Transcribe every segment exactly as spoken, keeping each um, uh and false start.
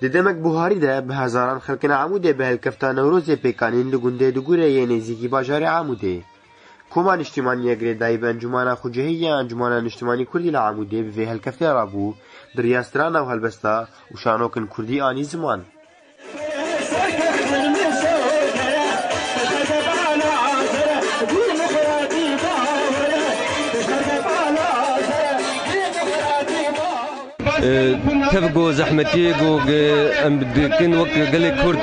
Di demek buharî de bi hezaran xelkên Amûdê bi helkefta Newrozê pêk anîn li gundê Digurê yê nêzîkî bajarê Amûdê. Koma Niştimanî ya girêdayî bi Encûmana Xucehî ya Encûmana Niştimanî Kurdî li Amûdê bi vê helkeftê rabû, bi riya strana û helbesta û şanokên kurdî anî ziman. E, tev ku zehmetiyê ku, e, em dikin wek gelê Kurd,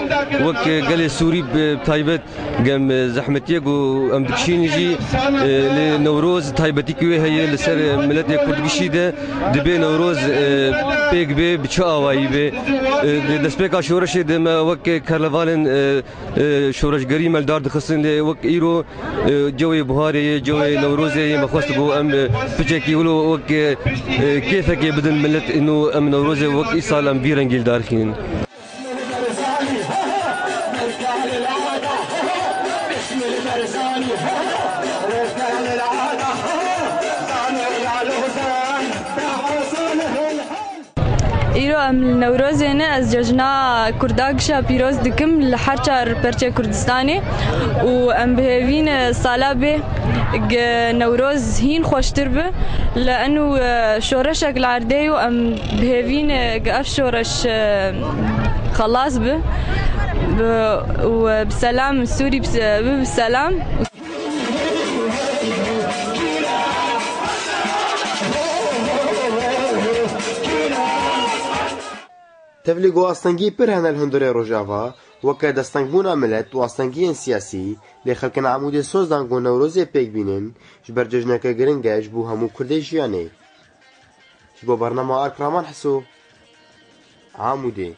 wek gelê Sûrî bi taybet, em, e, zehmetiyê ku em dikişînin jî, e, li Newroz taybetî ku wê heye li ser, e, miletê Kurd gişî de, dibê Newroz, e, pêk bê, bi çi awayî bê. E, di destpêka şoreşê de me wek kerlevalên, e, e, şoreşgerî me li dar dixistin, lê wek îro, e, cewê buharê ye, cewê Newrozê ye, me xwest ku em, e, piçekî wilo wek, e, e, kêfekê bidin milet, ino em Newrozê wek îsal em vî rengî li dar xînin. Îro em li Newrozê ne, ez cejna Kurda gişa pîroz dikim li her çar perçê Kurdistanê û em bi hêvî ne sala bê ge Newroz hîn xweştir bi. Li eno, e, şoreşek li erdê ye û em bi hêvî ne ge ev şoreş, e, xelas bi. Bi, û bi selam, Sûrî bi se-, bi, bi selam. Tevlî ku astengî pir hene li hundirê Rojava, weke destengbûna milet û astengiyên siyasî, lê xelkên Amûdê soz dan ku Newrozê pêk bînin, ji ber cejneke giring e ji bo hemû Kurdê jiyanê. Ji bo bernama Ark Raman Heso, Amûdê.